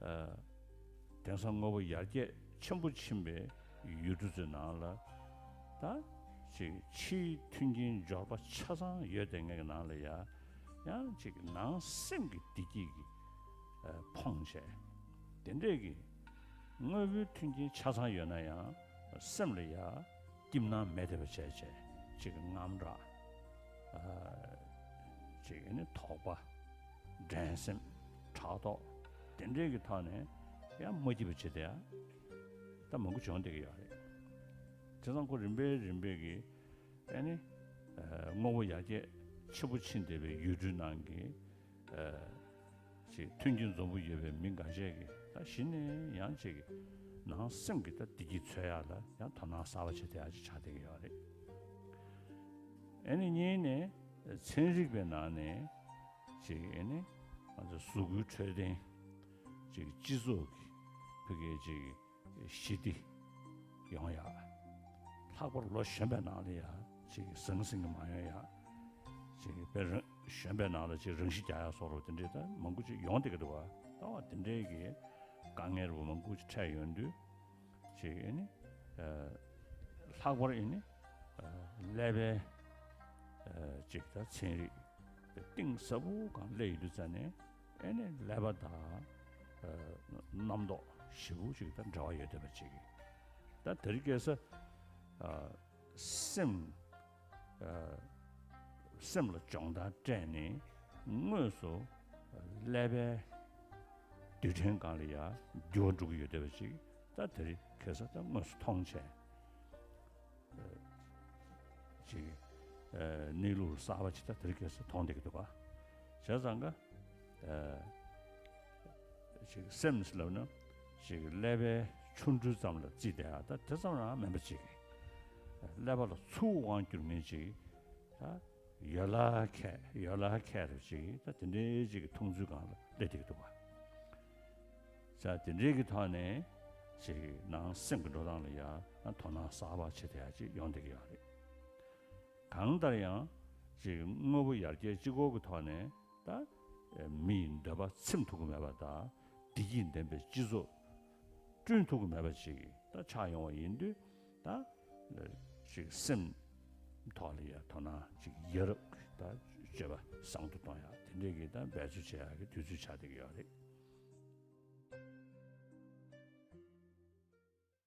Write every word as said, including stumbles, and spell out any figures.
ཨ། དེང་སང་དངོས་པོ་ཡར་རྒྱས་ཆེན་པོ་ཕྱིན་པའི་ཡུལ་གྲུ་ཚོའི་ནང་ལ། ད་ཅིག་ཕྱིའི་མཐུན་རྐྱེན་འབྱོར་པ་ཆ་ཚང་ཡོད་དེ་ངེད་ཀྱི་ནང་ལ་ཡ། ཡང་ཅིག་ནང་སེམས་ཀྱི་བདེ་སྐྱིད་ཀྱི་ཨ་ཕོངས་བྱས། དེ་འདྲས་ཀྱི་དངོས་པོའི་མཐུན་རྐྱེན་ཆ་ཚང་ཡོད་ན་ཡང་སེམས་ལ་ཡ་སྐྱིད་སྣང་མེད་བསྡད་པ་བྱས་བྱས། ཅིག་དངངས་སྐྲག་ཨ། ཅིག་ཨ་ནི་དོགས་པ། འགྲན་སེམས། ཕྲག་དོག་དེ་འདྲས་ཀྱི་ཐོག་ནས་ཡང་མ་སྐྱིད་པ་བྱེད་དེ་ཡ། ད་མང་པོ་བྱུང་བསྡད་ཀྱི་ཡོད་རེད། བྱས་ཙང་ཁོ་རིམ་པས་རིམ་པས་ཀྱིས་ཨ་ནི་ཨ་དངོས་པོ་ཡར་རྒྱས་ཆེན་པོ་ཕྱིན་བསྡད་པའི་ཡུལ་གྲུའི་ནང་གི་ཨ་ཅིག་མཐུན་རྐྱེན་འཛོམས་པོ་ཡོད་པའི་མི་འགའ་ཤས་ཀྱིས་ད་གཞི་ནས་ཡང་ཅིག་ནང་སེམས་ཀྱི་ད་བདེ་སྐྱིད་འཚོལ་ཡག་ལ་ཡང་དོ་སྣང་གསར་པ་བྱེད་བསྡད་ཡག་ཅིག་ཆགས་བསྡད་ཀྱི་ཡོད་རེད། ཨ་ནི་གཉིས་ནས་ཚན་རིག་པའི་ནང་ནས་ཅིག་ཨ་ནི་ང་ཚོ་གཟུགས་པོའི་འཕྲོད་བསྟེན། ཅིག་སྤྱི་ཚོགས་ཀྱི་ཕ་གིའི་ཅིག་ཞི་བདེ་ཡོང་ཡག་ལྷག་པར་ལོ་གཞོན་པའི་ནང་ལ་ཡ་ཅིག་ཟང་ཟིང་གི་མ་ཡོང་ཡག་ཅིག་དཔེ་རང་གཞོན་པའི་ནང་ལ་ཅིག་རང་ཤི་རྒྱག་ཡག་སོགས་རོ་དེ་འདྲའི་ད་མང་པོ་ཅིག་ཡོང་བསྡད་ཀྱི་འདུག་བ། ད་བ་དེ་འདྲའི་གི་དཀའ་ངལ་རུ་མང་པོ་ཅིག་འཕྲད་ཡོང་དུས། ཅིག་ཨ་ནི་ཨ་ལྷག་པར་ཨ་ནི་ཨ་ཀླད་པའི་ཨ་ཅིག་ད་ཚན་རིག་གཏིང་ཟབ་པོ་གང་སླེབས་ཡོད་དུས་ཙ་ནས་ཨ་ནི་ཀླད་པ་དང་ཨ་རྣམ་རྟོག་ཞེ་པོ་ཅིག་ད་འབྲེལ་བ་ཡོད་བསྡད་པ་ཅིག་ད་དེ་རིང་ཁ་སང་ཨ་སེམས་ཨ་སེམས་ལ་སྦྱོང་བརྡར་སྤྲད་ནས་དངོས་སུ་ཀླད་པའི་རྡུལ་ཕྲན་སྒང་ལ་ཡ་འགྱུར་བ་འགྲོ་གི་ཡོད་བསྡད་པ་ཅིག་ད་དེ་རིང་ཁ་སང་ད་དངོས་སུ་མཐོང་བྱས། ཅིག་ཨ་གནས་ལུགས་གསར་པ་ཅིག་ད་དེ་རིང་ཁ་སང་མཐོང་བསྡད་ཀྱི་འདུག་ག་བྱས་ཙང་ཀ་ཨ་ཅིག་སེམས་ཟེར་ལབ་ན་ཅིག་ཀླད་པའི་ཆོ་འཕྲུལ་ཙམ་ལ་བརྩིས་བསྡད་ཡ་ད་དེ་ཙམ་རང་མིན་པ་ཅིག་ཀླད་པ་ལ་ཚུར་དབང་བསྒྱུར་མཁན་ཅིག་ད་ཡོ་ལ་ཁད་ཡོ་ལ་ཁད་རུ་ཅིག་ད་དེ་འདྲའི་ཅིག་གི་མཐོང་ཚུལ་སྒང་ལ་སླེབས་བསྡད་ཀྱི་འདུག་ག་ས་དེ་འདྲའི་གི་ཐོག་ནས་ཅིག་ནང་སེམས་ཀྱི་འགྲོ་སྟངས་ལ་ཡང་དོ་སྣང་གསར་པ་བྱེད་ཐུབ་ཡ་ཅིག་ཡོང་བསྡད་ཀྱི་ཡོད་རེད། གང་ལྟར་ཡང་ཅིག་དངོས་པོ་ཡར་རྒྱས་གཅིག་པོ་གི་ཐོག་ནས་ད་མི་ཡི་འདོད་པ་ཚིམ་ཐུབ་ཀྱི་མེད་པ་དང་བདེ་སྐྱིད་ལྡན་པའི་སྤྱི་ཚོགས་བསྐྲུན་ཐུབ་ཀྱི་མེད་པ་ཅིག་ད་ཆགས་ཡོང་བ་ཡིན་དུས་ད་ཅིག་སེམས་ཐོག་ལ་ཡང་དོ་སྣང་ཅིག་ཡ་རབས་ད་སྤྱོད་པ་བཟང་དུ་གཏོང་ཡ་དེ་འདྲའི་གི་ད་འབད་རྩོལ་བྱེད་ཡ་གི་དུས་ཚོད་ཆགས་བསྡད་ཀྱི་ཡོད་རེད།